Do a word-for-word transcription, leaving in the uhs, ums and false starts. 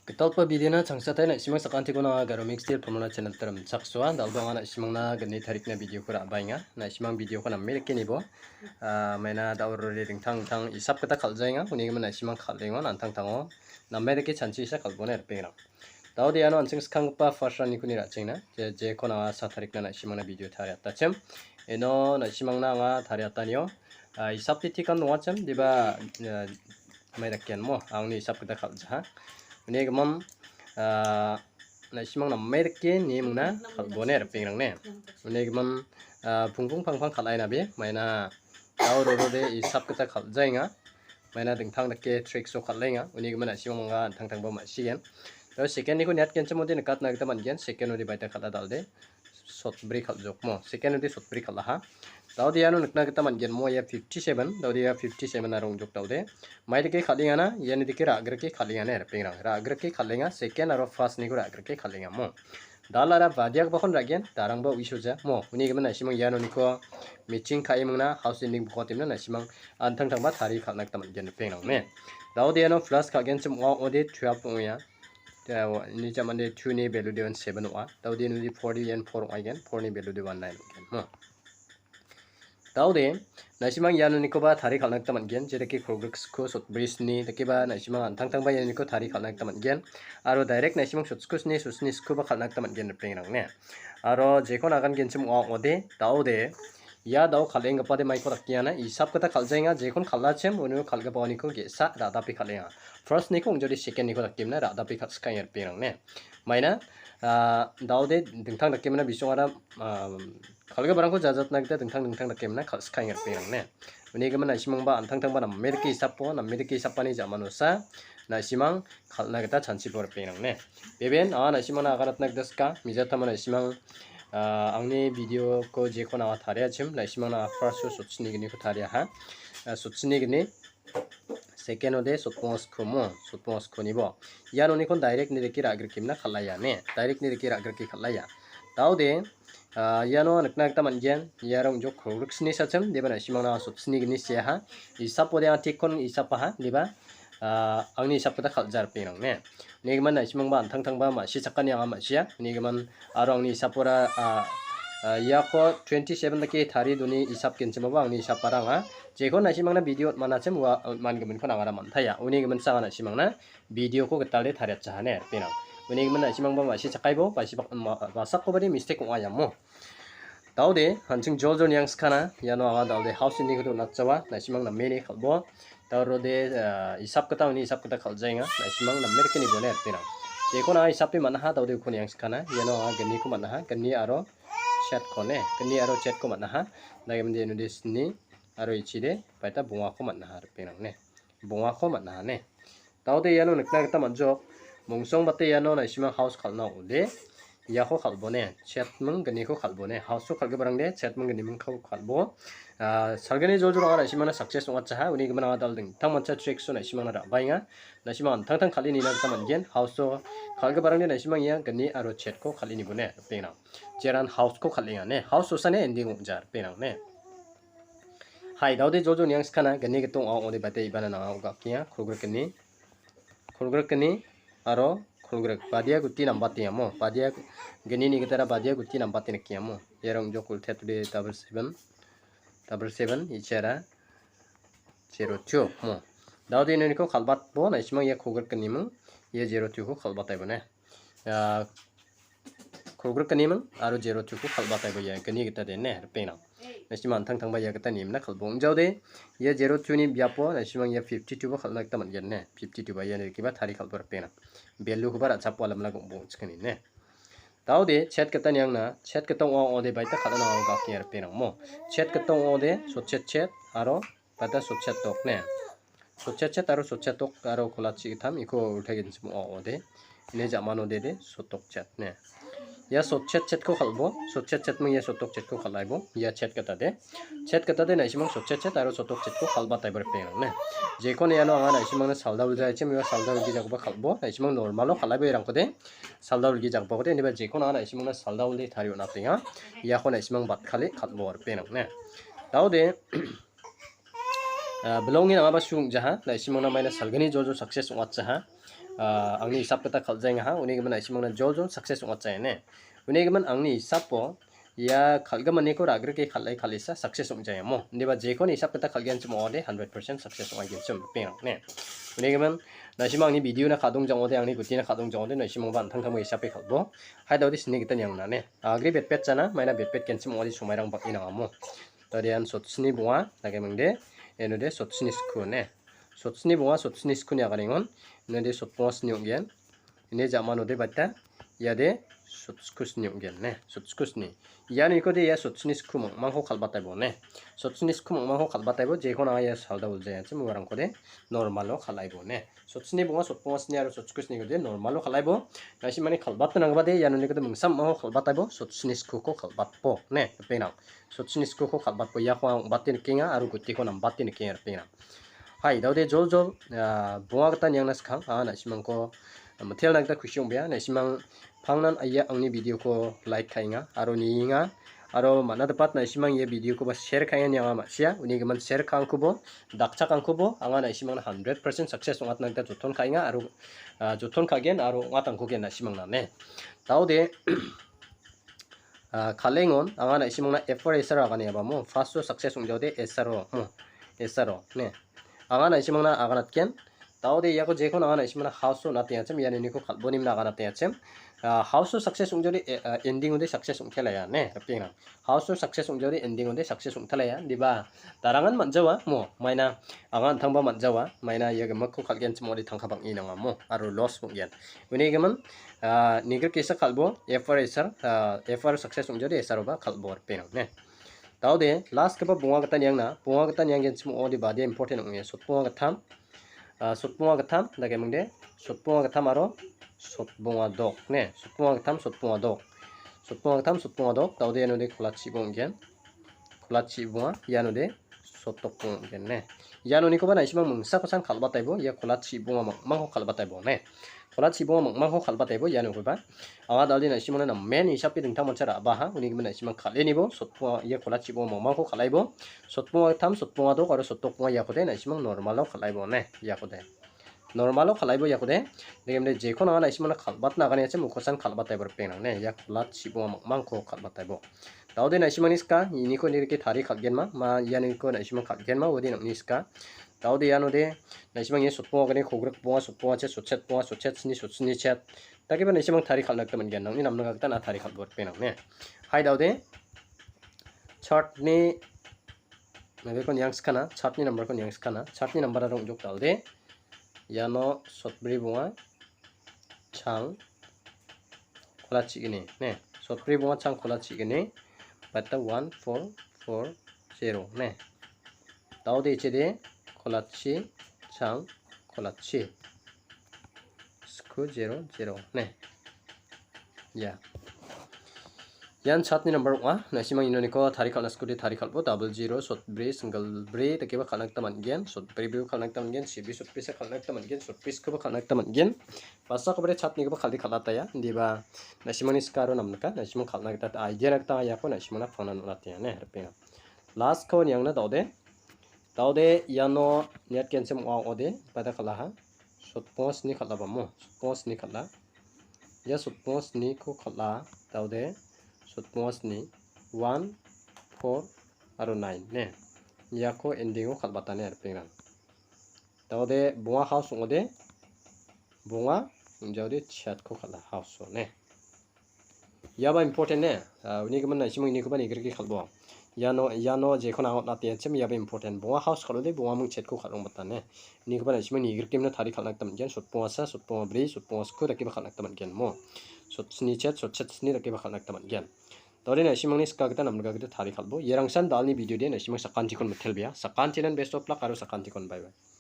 Gitalpa videona changsatai na·simang sakantikona Garo Mix Steel Formula channel-ta rimchaksoa. Dal·o anga na·simangna gni tarikna videoko ra·baenga. Na·simang videoko name dake nibo. Ah, maina da·o rode dingtang dingtang isap gita kal·jaenga. Unigimin na·simang kal·engon an·tangtango. Name dake chanchi isa kal·bone ripengrang. Da·ode iano an·ching skanggipa first round-niko ni ra·chengna. Je, jekon anga sa tarikna na·simangna video tariatachim. Ino na·simangna anga tariatanio, ah, isapde tikan dongachim, diba, ah, mai dakenmo, angni isap gita kal·jaha. Unigimin, ah, na·simang name dake ni mingna kal·bone ripengrang ne. Unigimin, ah, pungpung pangpang kal·aina be, maina da·o rode isap gita kal·jaenga. Maina dingtang dake tricks-o kal·enga. Unigimin na·simang manga an·tangtangba ma·sigen. Da·o second-niko niatgenchim ode nikatna gita man·gen. Second-ode baita kal·a dal·de. Sotbri kal·jokmo. Second-ode sotbri kal·aha. Da·ode iano nikna gita man·gen mo ia fifty-seven. Da·ode ia fifty-seven aro ong·jok da·ode. Mai dake kal·engana, iani dake ra·grike kal·engane ripengrang. Ra·grike kal·enga, second aro first-niko ra·grike kal·engamo. Dalara badiagipakon ra·gen, darangba uisoja mo. Unigimin na·simang ianoniko matching ka·e mingna house ending bokotimna na·simang an·tangtangba tarie kal·na gita man·gen ripengrang ne. Da·ode iano plus ka·genchim ong·a ong·ode twelve ong·enga. Te ua, ini jamande two-ni value-de on seven ong·a. Da·ode nudi four-de ian four ong·aigen, four-ni value-de on nine ong·gen mo. Da·ode, na·simang ianonikoba tarie kal·na gita man·gen, jedake kolgrik sku, sotbri sni, dakeba na·simang an·tangtangba ianoniko tarie kal·na gita man·gen. Aro direct na·simang sotsku sni, sotsni skuba kal·na gita man·gen ripengrang ne. Aro jekon agangenchim ong·a ong·ode, da·ode, ia da·o kal·enggipade maiko dakengana, isap gita kal·jaenga, jekon kal·achim, uno kal·gipaoniko ge·sa ra·dape kal·enga. First-niko ong·jode second-niko dakemna ra·dape kal·sikaenga ripengrang ne. Maina, ah, da·ode dingtang dakemna bisongara, ah, kal·giparangko jajatna gita dingtang dingtang dake mingna kal·sikaenga ripengrang ne. Unigimin na·simangba an·tangtangba name dake isapo, name dake isapani jamanosa na·simang kal·na gita chanchipo ripengrang ne. Beben, anga na·simangna aganatna gita sika, mijatama na·simang, ah, angni video-ko jekon anga tariachim, na·simangna first-o sotsni gniko tariaha. Ah, sotsni gni, second-ode sotbonga skumo, sotbonga skunibo. Ian onikon direct ni dake ra·grikimna kal·aia ne. Direct ni dake ra·grike kal·aia. Da·ode, ah, iano nikna gita man·gen. Iaro ong·jok kolgriksni sachim, deba na·simangna sotsni gni seaha. Isapode anga tikkon isapaha, deba, ah, angni isap gita kal·ja ripengrang ne. Unigimin na·simangba an·tangtangba ma·sichakani anga ma·sia. Unigimin aro angni isapora, ah, ah, iako twenty-seven dake tarie doni isap genchimaba angni isapara anga. Jekon na·simangna video on·manachim ua on·mangiminko nangara man·taia. Unigimin sanga na·simangna video-ko gitalde tariatjahane ripengrang. Unigimin na·simangba ma·sichakaibo, basi bak-, ma-, basakobade mistake ong·a iamo. Da·ode, an·ching joljol niangskana, iano anga da·ode house ending-ko on·atjawa, na·simang nameni kal·bo. Da·o rode, ah, isap gita, uni isap gita kal·jaenga, na·simang name dake nibone ripengrang. Jekon anga isape man·aha, da·ode uko niangskana, iano anga gniko man·aha, gni aro chetko ne, gni aro chetko man·aha, dake mande inode sni aro ichide, baita bongako man·aha ripengrang ne, bongako man·aha ne. Da·ode iano nikna gita man·jok. Mongsongbate iano na·simang house kal·na ong·ode. Iako kal·bone. Chetming gniko kal·bone. House-o kal·giparangde chetming gnimingko kal·bo. Ah, salgni joljol anga na·simangna success ong·atjaha. Unigimin anga dal dingtang mancha tricks-o na·simangna ra·baenga. Na·simang an·tangtang kal·e nina gita man·gen. House-o kal·giparangde na·simang ia gni aro chetko kal·e nibone ripengrang. Jeran house-ko kal·enga ne. House-osane ending ong·ja ripengrang ne. Hai, da·ode joljol niangskana, gni gita ong·a ong·ode baita ibana nanga ogakenga, kolgrik gni. Kolgrik gni aro kolgrik. Badia guti nambatengamo. Badia gnini gitara badia guti nambate nikengamo. Iarang jok ultet ude double seven. Double seven, ichara zero two mo. Da·ode inoniko kal·batbo, na·simang ia kolgrik gniming, ia zero two-ko kal·bataibone. Ah, kolgrik gniming aro zero two-ko kal·bataibo ia gni gita den ne, ripengrang. Na·simang an·tangtangba ia gita nimna kal·bo ong·jaode. Ia zero two-ni biapo na·simang ia fifty-two-ba kal·na gita man·gen ne. Fifty-two-ba iani rikiba tari kal·bo ripengrang. Value-koba ra·chapo alamla gong·bo ong·chikani ne. Da·ode chet gita niangna, chet gita ong·a ong·ode baita kal·na ong·a ripengrang mo. Chet gita ong·ode, sotchet chet aro baita sotchet tok ne. Sotchet chet aro sotchet tok aro kolachi gittam iko ultai ginchim ong·ode. Ine ja·mano dede sotok chet ne. Ia sotchet chetko kal·bo, sotchet chetming ia sotok chetko kal·aibo, ia chet gitade. Chet gitade na·simang sotchet chet aro sotok chetko kal·bataibo ripengrang ne. Jekon iano anga na·simangna salda ulja ichim, ia salda ulgijakoba kal·bo, na·simang normalo kal·aibo irangkode. Salda ulgijakbakode, indiba jekon anga na·simangna salda ulde tarie on·atenga. Iako na·simang batkale kal·bo ripengrang ne. Da·ode, Ah, bilongi nangaba su ong·jaha, na·simangna maina salgni joljol success ong·atjaha. ah, angni hisap gita kal·jaengaha, uni gimin na·simangna joljol success ong·atjaia ine. Uni gimin angni hisapo ia kal·giminiko ra·grike kal·e kal·esa success ong·jaia mo. Indiba jekon hisap gita kal·genchim ong·ode hundred percent success ong·aigenchim ripeng ine. Uni gimin na·simang angni video-na ka·dongjang·ode, angni gutina ka·dongjang·ode, na·simangba an·tangtangba hisape kal·bo. Hai da·ode sini gita niangna ine. Agri betbet jana, maina betbet genchim ong·ode somairang bang·e nangamo. Da·ode ian sotsni bonga, dake mingde, ianode sotsni sku ine. Sotsni bonga, sotsni skuni agarengon, ianode sotbonga sni ong·gen. Ine ja·manode baita, iade sotsku sni ong·gen ine, sotsku sni. Ian ikode ia sotsni sku mangmangko kal·bataibo ine. Sotsni sku mangmangko kal·bataibo, jekon anga ia salda uljayanchim uarangkode normal-o kal·aibo ine. Sotsni bonga, sotbonga sni aro sotsku snikode normal-o kal·aibo. Na·simani kal·batna nanggipade ianonekode mingsa mangmangko kal·bataibo, sotsni skuko kal·batbo ine, ripengrang. Sotsni skuko kal·batbo iako ong·bate nikenga aro gutiko nambate nikenga, ripengrang. Hai, da·ode joljol, ah, bonga gita niangna skang, anga na·simangko mitelna gita kusi ong·bea. Na·simang pangnan aia angni video-ko like ka·enga aro nienga. Aro man·a dapat na·simang ia video-koba share ka·enga nianga ma·sia. Uni gimin share ka·angkubo, dakchakangkubo anga na·simangna hundred percent success ong·atna gita joton ka·enga aro, ah, joton ka·gen aro ong·atangkugen na·simangna ine. Da·ode, ah, kalengon anga na·simangna F R S R agane abamo. First-o success ong·jaode S R O mo. S R O ine. Anga na·simangna aganatgen. Da·ode iako jekon anga na·simangna house-o on·atengachim, ian uniko kal·bonimna aganatengachim. Ah, house-o success ong·jaode, eh, ah, ending-ode success ong·telaia ine, ripengrang. House-o success ong·jaode ending-ode success ong·telaia. Diba, darangan man·jawa mo. Maina anga an·tangba man·jawa. Maina ia gimikko kal·genchim ong·ode tangka bang·e nangamo aro loss ong·gen. Uni gimin, ah, nigrikesa kal·bo, F R S R, ah, F R success ong·jaode S R-oba kal·bo, ripengrang ine. Da·ode, last-gipa bonga gita niangna, bonga gita nianggenchim ong·ode bade important ong·e, sotbonga gittam, ah, sotbonga gittam, dake mingde, sotbonga gittam aro sotbonga dok ine, sotbonga gittam, sotbonga dok. Sotbonga gittam, sotbonga dok, da·ode ianode kolachi bonga ong·gen. Kolachi bonga, ianode sotdok bonga ong·gen ine. Ianonikoba na·simang mingsakosan kal·bataibo, ia kolachi bonga mangmangko kal·bataibo ine. Kolachi bonga mangmangko kal·bataibo ianokoba. Anga da·ode na·simangna namen hisape dingtang mancha ra·baha, uni gimin na·simang kal·enibo, sotbonga, ia kolachi bonga mangmangko kal·aibo. Sotbonga gittam, sotbonga dok aro sotdok bonga iakode na·simang normal-o kal·aibo ine, iakode. Normal-o kal·aibo iakode. Dake mingde jekon anga na·simangna kal·batna aganachim ukosan kal·bataibo, ripengrang ine. Ia kolachi bonga mangmangko kal·bataibo. Da·ode na·simangni sika, iniko nirike tari kal·genma, ma ianiko na·simang kal·genma, uade nang·ni sika. Da·ode ianode, na·simang ia sotbonga agane kogrik bonga, sotbonga chet, sotchet bonga, sotchet sni, sotsni chet. Dakeba na·simang tari kal·na gita man·gen. Nang·ni namna gita na tari kal·bo, ripengrang ine. Hai da·ode, chart-ni, mabeko niangskana, chart-ni number-ko niangskana, chart-ni number-ara ong·jok da·ode. Iano sotbri bonga, chang, kolachi gni ine. Sotbri bonga chang kolachi gni. Baita one four four zero ine. Da·ode ichide kolachi chang kolachi. Sku zero zero ine. Ia. Ian chart-ni number ong·a. Na·simang inoniko tari kal·na skode tari kal·bo. Double zero, sotbri, single bri dakeba kal·na gita man·gen. Sotbri brio kal·na gita man·gen. Sibi sotbrisa kal·na gita man·gen. Sotbriskoba kal·na gita man·gen. Basakobade chart-nikoba kal·de kal·ataia. Indiba na·simangni sika aro namnika. Na·simang kal·na gita idea-na gita iako na·simangna pangna on·atenga ine, ripenga. Last-ko niangna da·ode. Da·ode iano niatgenchim ong·a ong·ode. Baita kal·aha. Sotbonga sni kal·abamo. Sotbonga sni kal·a. Ia sotbonga sniko kal·a, da·ode sotbonga sni, one, four aro nine ine. Iako ending-o kal·batane ripengrang. Da·ode bonga house ong·ode, bonga ong·jaode chatko kal·a house-o ine. Iaba important ine. Ah, uni gimin na·simang inikoba nigrike kal·bo. Iano, iano jekon anga on·atenchim iaba important. Bonga house kal·ode bonga ming chetko kal·ongbatane. Inikoba na·simang nigrikemna tari kal·na gita man·gen. Sotbongasa, sotbonga bri, sotbonga sku dakeba kal·na gita man·gen mo. Sotsni chet, sotchet sni dakeba kal·na gita man·gen. Da·ode na·simangni sika gita namnika gita tari kal·bo. Iarangsan dalni video de na·simang sakantikon mitelbea. Sakantinan best of luck aro sakantikon bye bye.